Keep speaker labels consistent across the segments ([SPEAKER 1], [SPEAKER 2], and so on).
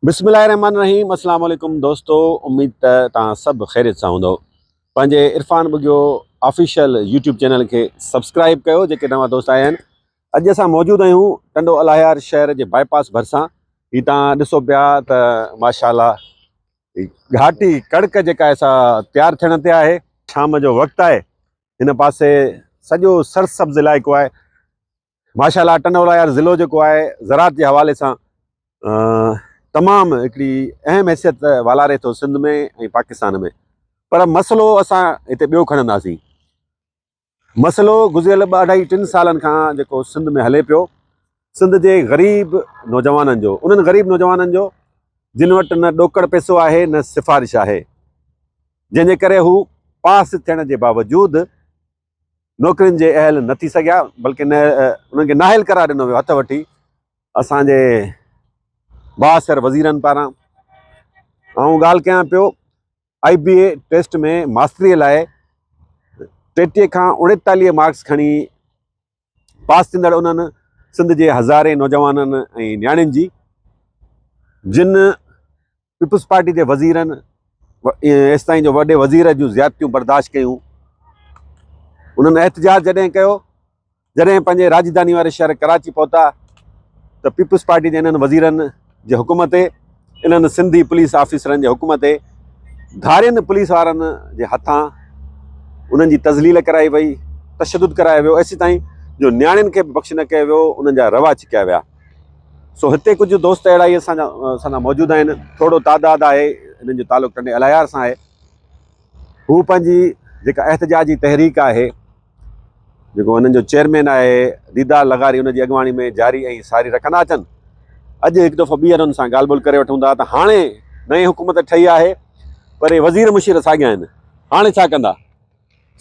[SPEAKER 1] بسم الله الرحمن الرحيم اسلام عليڪم دوستو اميد ته توهان سڀ خيريت سان هوندو پنهنجي Irfan Bughio official YouTube channel کي سبسڪرائب ڪيو جيڪي نوان دوست آيا آهن اڄ اسان موجود آهيون ٽنڊو الاهيار شهر جي باء پاس ڀرسان هي توهان ڏسو پيا ته ماشاء الله گهاٽي ڪڙڪ جيڪا آهي سا تيار ٿيڻ تي آهي شام جو وقت آهي هن پاسي سڄو سرسبز علائقو آهي ماشاء الله ٽنڊو الهيار ضلعو جيڪو آهي زراعت جي حوالي سان تمام هڪڙي اهم حيثيت والاري ٿو سنڌ ۾ ۽ پاڪستان ۾ پر مسئلو اسان هتي ٻيو کڻنداسين مسئلو گذريل ٻه اڍائي ٽن سالن کان جيڪو سنڌ ۾ هلي پيو سنڌ جي غريب نوجوانن جو انهن غريب نوجوانن جو جن وٽ نه ڏوڪڙ پئسو آهي نه سفارش آهي جنهن جي ڪري هو پاس ٿيڻ جي باوجود نوڪرين جي اهل نه ٿي سگهيا بلڪه نه انهن کي نااهل قرار ڏنو ويو هٿ وٺي اسان جي بااثر وزيرن پاران آئون ڳالهه ڪيان پيو آئي بي اي ٽيسٽ ۾ ماستري لاء 33 کان 39 مارڪس کڻي پاس ٿيندڙ انهن سنڌ جي هزارين نوجوانن ۽ نياڻين جي جن پيپلز پارٽي جي وزيرن ايستائين جو وڏي وزير جون زيادتيون برداشت ڪيون انهن احتجاج جڏهن ڪيو جڏهن پنهنجي راڄڌاني واري شهر ڪراچي پهتا ته پيپلز پارٽي جي انهن وزيرن جي حڪم تي انهن سنڌي پوليس آفيسرن جي حڪم تي ڌارين پوليس وارن جي هٿان انهن جي تذليل ڪرائي وئي تشدد ڪرايو ويو ايسي تائين جو نياڻين کي به بخش نه ڪيو ويو انهن جا روا ڇڪيا ويا سو هتي ڪجهه دوست اهڙا ئي اسان جا اسان سان موجود آهن ٿورو تعداد آهي انهن جو تعلق ٽنڊي الهيار سان آهي هو پنهنجي جيڪا احتجاجي تحريڪ آهي جيڪو انهن جو چيئرمين آهي ديدار لغاري ان جي اڳواڻي ۾ جاري ۽ ساري رکندا اچن اڄ هڪ دفعو ٻيهر ان سان ڳالهه ٻولهه ڪري وٺون ٿا ته هاڻي نئين حڪومت ٺهي آهي پر وزير مشير ساڳيا آهن هاڻي ڇا ڪندا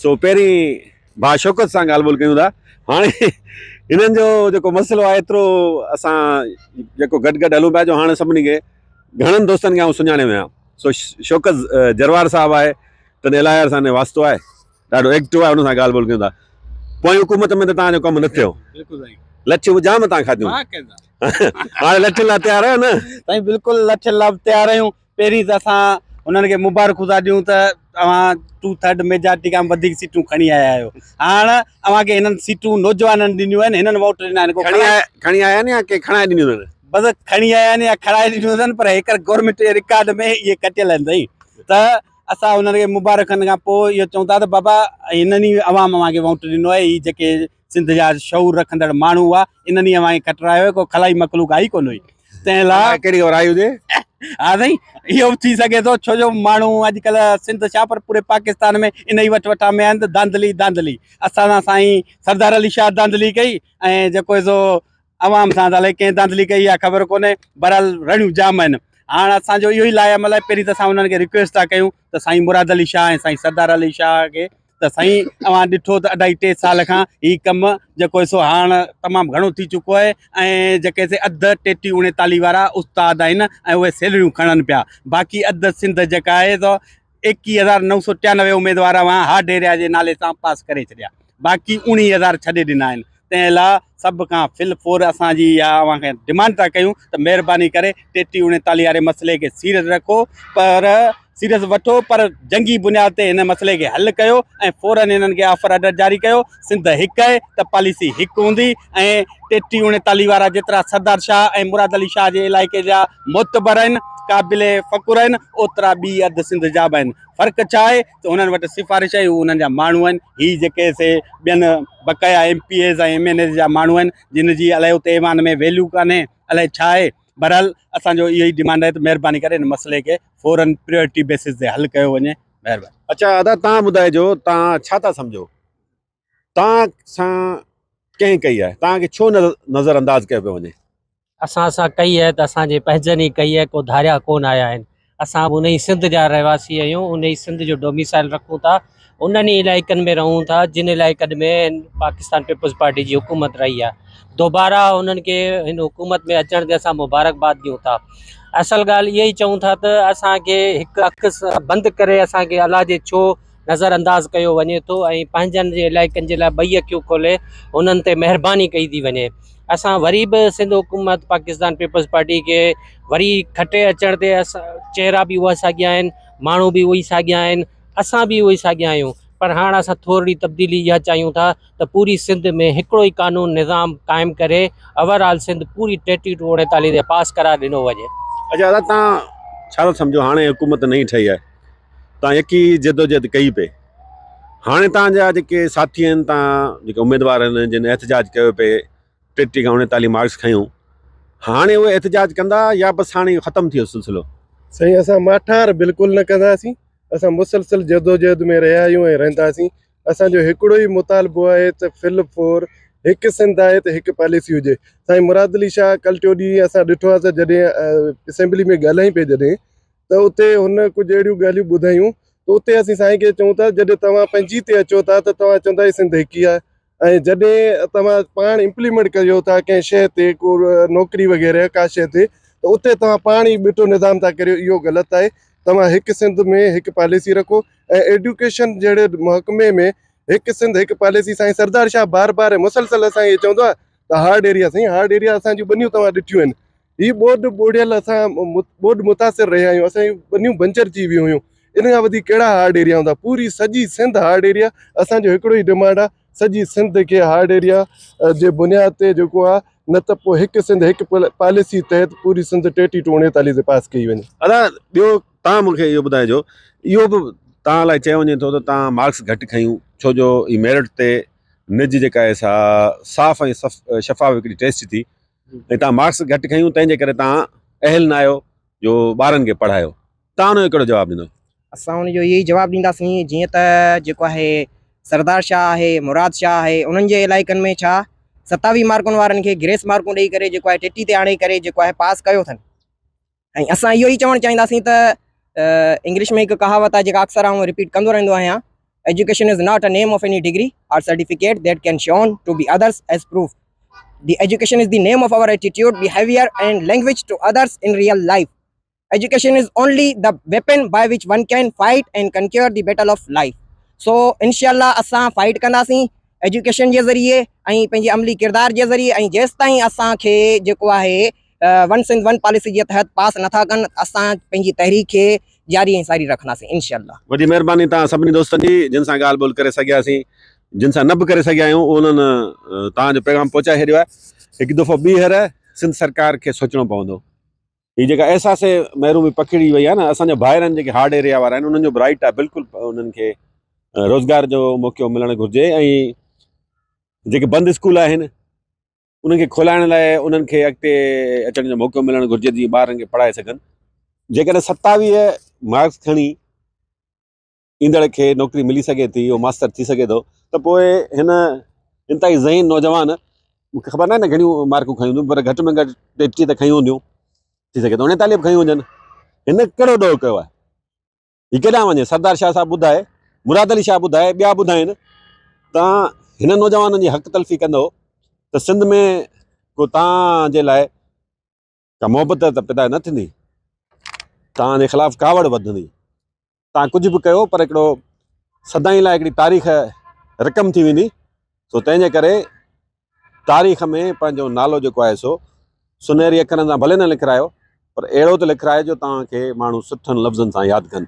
[SPEAKER 1] سو پهرين ڀاء شوڪت سان ڳالهه ٻولهه ڪيون ٿا. هاڻي هنن جو جيڪو مسئلو آهي ايترو اسان جيڪو گڏ گڏ هلون پيا جو هاڻي سڀني کي گهڻن دوستن کي آئون سڃاڻي ويو آهيان. سو شوڪت جروار صاحب آهي تڏهن الاهي سان واسطو آهي ڏاڍو ايڪٽو آهي ان سان ڳالهه ٻولهه ڪيون ٿا. پوئين حڪومت ۾ ته توهان جو ڪم نه ٿيو. لٺيون به جام توهان کاڌيون. هاڻي لٺين لاء تيار آهيو نه؟
[SPEAKER 2] سائين بلڪل لٺين لاء به تيار آهيون. پهرين ته اسان انهن کي مبارڪون ٿا ڏيون ته اوهان ٽو ٿرڊ ميجارٽي کان وڌيڪ سيٽون کڻي آيا آهيو. هاڻ اوهان کي هنن سيٽون نوجوانن ڏنيون آهن، هنن ووٽ ڏنا آهن.
[SPEAKER 1] کڻي آيا کڻي آيا آهن يا ڪنهن کڻائي ڏنيون اٿن؟
[SPEAKER 2] بس کڻي آيا آهن يا کڻائي ڏنيون اٿن پر هيڪر گورنمينٽ جي رڪارڊ ۾ اهي ڪٽيل آهن سائين ته اسان انهن کي مبارڪن کان پوء اهو چئون ٿا ته بابا هنن ئي عوام اوهان کي ووٽ ڏنو آهي، هي جيڪي سنڌ جا شعور رکندڙ ماڻهو هئا، انهن ئي اوهان کي کٽرايو هو، ڪو خلائي مخلوق آئي ڪونه هئي. تنهن لاء
[SPEAKER 1] ڪهڙي خبر آئي هجي.
[SPEAKER 2] ها سائين اهو به ٿي سگهي ٿو ڇو جو ماڻهو اڄڪلهه سنڌ ڇا پر پوري پاڪستان ۾ ان ئي وٺ وٺان ۾ آهن ته ڌانڌلي ڌانڌلي اسان سان سائين سردار علي شاهه ڌانڌلي ڪئي ۽ جيڪو سو عوام سان ته الائي ڪنهن ڌانڌلي ڪئي اها خبر ڪونهي بهرحال رڙيون جام آهن هاڻ اسان جو اهو ئي لاء عمل آهي پهرين ته اسان انهن کي رڪويسٽ ٿا ڪيون ته سائين مراد علي شاهه ۽ سائين سردار علي شاهه کي ته سائين اوهان ڏٺو ته اڍائي ٽي سال کان هي ڪم جيڪو سو هاڻ تمام گهڻو ٿي چڪو آهي ۽ جيڪي سي اڌ ٽيٽي اڻيتاليهه وارا استاد آهن ۽ اهي سيلريون کڻن پيا باقي اڌ سنڌ جيڪا آهي سو 21993 اميدوار اوهان هارڊ ايريا جي نالي سان پاس ڪري ڇڏيا باقي 19000 ڇڏي ڏنا آهن تنهن لاء سڀ کان فل فور اسان جي اها اوهان کي ڊمانڊ ٿا ڪيون ته مهرباني ڪري ٽيٽي اڻيتاليهه واري مسئلي کي سيريس رکو پر سيريس وٺو پر جنگي بنياد تي هن مسئلي کي حل ڪيو ۽ فورن هنن کي آفر آرڊر جاري ڪيو سنڌ هڪ آهي ته پاليسي هڪ هوندي ۽ ٽيٽي اڻيتاليهه وارا جيترا سردار شاهه ۽ مراد علي شاهه جي علائقي جا معتبر آهن قابل فخر آهن اوترا ٻي اڌ سنڌ جا به آهن فرق ڇا آهي ته انهن وٽ سفارش آهي هو انهن جا ماڻهو آهن هي جيڪي سي ٻين بقايا M P As ۽ M N As جا ماڻهو آهن جن جي الائي اتي ايوان ۾ ويليو ڪانهي الائي ڇا آهي بهرحال اسان جو اهو ئي ڊمانڊ آهي ته مهرباني ڪري ان مسئلي کي فورن پريورٽي بيسس تي حل ڪيو وڃي مهرباني.
[SPEAKER 1] اڇا ادا تان ٻڌائجو تان ڇا ٿا سمجهو تان سان ڪنهن ڪئي آهي تان کي ڇو نظر انداز ڪيو پيو وڃي.
[SPEAKER 3] اسان سان ڪئي آهي ته اسان جي پنهنجن ئي ڪئي آهي ڪو ڌاريا ڪونه آيا آهن اسان به انهي سنڌ جا رهواسي آهيون انهي سنڌ جو ڊوميسائل رکون ٿا انهن ئي علائقن ۾ رهون ٿا جن علائقن ۾ پاڪستان پيپلز پارٽي جي حڪومت رهي آهي دوباره انهن کي هن حڪومت ۾ اچڻ تي اسان مبارڪباد ڏيون ٿا اصل ڳالهه اها ئي چئون ٿا ته اسان کي هڪ اک بند ڪري اسان کي الاء جي ڇو نظر انداز ڪيو وڃي ٿو ۽ پنهنجن جي علائقن جي لاء ٻئي اکيون کولي انهن تي مهرباني ڪئي ٿي وڃي. اسان وري به سنڌ حڪومت پاڪستان پيپلز پارٽي کي وري کٽي اچڻ تي چهرا به اها ساڳيا آهن، ماڻهو به اهي ساڳيا آهن، اسان به اهي ساڳيا آهيون پر هاڻ اسان ٿورڙي تبديلي اها چاهيون ٿا ته پوري سنڌ ۾ هڪڙو ئي قانون نظام قائم ڪري اوور آل سنڌ پوري ٽيٽي ٽو 39 تي پاس قرار ڏنو وڃي.
[SPEAKER 1] اچا ادا تان ڇا ٿا سمجهو هاڻي حڪومت نئين ٺهي آهي تان يڪي جدوجهد ڪئي پئي هاڻي تان جا جيڪي ساٿي آهن تان جيڪي اميدوار آهن جن احتجاج ڪيو پئي ٽيٽي کان 39 مارڪس کنيو هاڻي اهي احتجاج ڪندا يا بس هاڻي ختم ٿي ويو سلسلو.
[SPEAKER 4] سائين اسان ماٺار بلڪل نه ڪنداسين اسان مسلسل جدوجهد ۾ رهيا آهيون ۽ رهنداسين اسان جو هڪڙو ئي مطالبو آهي ته فل فور هڪ سنڌ آهي ته هڪ پاليسي هجي. سائين مراد علي شاهه ڪل ٽيون ڏينهن اسان ڏٺو آهي ته جڏهن اسيمبلي ۾ ڳالهائين پئي جڏهن ته اتي هن ڪجهه اهڙيون ڳالهيون ٻڌايون ته اتي اسين سائين کي چئون ٿا جڏهن توهان پنهنجي تي اچو ٿا ته توهان چوندا هي سنڌ هڪ ئي آهي ۽ جڏهن توهان پاڻ امپليمينٽ ڪريو ٿا ڪنهن شيء تي ڪو نوڪري وغيره ڪا شيء تي ته اتي توهان پاڻ ئي ٻٽو نظام ٿا ڪريو اهو غلط آهي توهان هڪ سنڌ ۾ هڪ پاليسي رکو ۽ ايڊيوڪيشن جهڙي محڪمي ۾ هڪ سنڌ هڪ پاليسي سائين سردار شاهه بار بار ۽ مسلسل اسان کي چوندو آهي ته هارڊ ايريا سائين هارڊ ايريا اسان جون ٻنيون توهان ڏٺيون آهن هي ٻوڏ ٻوڙيل اسان ٻوڏ متاثر رهيا آهيون اسان جون ٻنيون بنجر ٿي ويون هيون ان کان وڌيڪ ڪهڙا هارڊ ايريا هوندا پوري سڄي سنڌ هارڊ ايريا اسان جو هڪڙو ئي ڊمانڊ آهي سڄي سنڌ کي هارڊ ايريا جي بنياد تي جيڪو آهي نه ته پوء هڪ سنڌ هڪ پاليسي تحت پوري سنڌ ٽيٽي ٽو 39 تي پاس ڪئي وڃي.
[SPEAKER 1] ادا ٻيو توهان مون کي اهو ٻڌائجو اهو به توهان لاء چيو وڃي ٿو ته توهان مارڪس گهٽ کنيون ڇو جو هي ميرٽ تي نج جيڪا آهي سا صاف ۽ شفاف هڪڙي ٽيسٽ ٿي ۽ توهان مارڪس گهٽ کنيون تنهن جي ڪري توهان اهل نه آهيو جو ٻارن کي پڙهايو توهان ان جو ڪهڙو جواب ڏيندو؟
[SPEAKER 5] اسان ان جو اهو ئي جواب ڏينداسين جيئن ته جيڪو آهي سردار شاهه آهي مراد شاهه آهي انهن جي علائقن ۾ ڇا 27 مارڪن وارن کي گريس مارڪون ڏئي ڪري جيڪو آهي ٽي ٽي تي آڻي ڪري جيڪو آهي پاس ڪيو اٿن ۽ اسان اهو ئي چوڻ چاهينداسين ته انگلش ۾ هڪ ڪهاوت آهي جيڪا اڪثر آئون رپيٽ ڪندو رهندو آهيان education is not a name of any degree or certificate that can shown to be others as proof the education is the name of our attitude behaviour and language to others in real life education is only the weapon by which one can fight and conquer the battle of life so انشاء الله اسان fight ڪنداسين education جي ذريعي ۽ پنهنجي عملي ڪردار جي ذريعي ۽ جيستائين اسان کي جيڪو آهي ون سنڌ ون پاليسي جي تحت پاس نٿا ڪن اسان پنهنجي تحريڪ کي جاري ۽ ساري رکنداسين انشاء الله.
[SPEAKER 1] وڏي مهرباني توهان سڀني دوستن جي جن سان ڳالهه ٻولهه ڪري سگهياسين جن سان نه به ڪري سگهيا آهيون انهن توهان جو پيغام پهچائي ڇڏيو آهي هڪ دفعو ٻيهر سنڌ سرڪار کي سوچڻو پوندو هي جيڪا احساس محرومي پکڙي وئي آهي نه اسان جا ڀائر آهن جيڪي هارڊ ايريا وارا آهن انهن جو به رائٽ آهي بلڪل انهن کي روزگار جو موقعو ملڻ گهرجي ۽ جيڪي بند اسڪول آهن انهن کي کولائڻ لاء انهن کي اڳتي اچڻ جو موقعو ملڻ گهرجي جيئن ٻارن کي پڙهائي سگهن جيڪڏهن 27 مارڪس کڻي ايندڙ کي نوڪري ملي سگهي ٿي اهو ماستر ٿي سگهي ٿو ته پوء هن انتهائي ذهين نوجوان مونکي خبر ناهي نه گهڻيون مارڪون کنيون هونديون پر گهٽ ۾ گهٽ 33 ته کنيون هونديون ٿي سگهي ٿو 39 به کنيون هجن هن ڪهڙو ڏوهه ڪيو آهي هي ڪيڏانهن وڃي؟ سردار شاهه صاحب ٻڌائي، مراد علي شاهه ٻڌائي، ٻيا ٻڌائين تان هنن نوجوانن جي حق تلفي ڪندو ته سنڌ ۾ ڪو تان جي لاء ڪا محبت ته پيدا نه ٿيندي، تان جي خلاف ڪاوڙ وڌندي. تان ڪجهه به ڪيو پر هڪڙو سدائين لاء هڪڙي تاريخ رقم ٿي ويندي، سو تنهن جي ڪري تاريخ ۾ پنهنجو نالو جيڪو آهي سو سنهري اکرن سان ڀلي نه لکرايو پر اهڙو ته لکرايو جو توهان کي ماڻهو سٺن لفظن سان ياد ڪن.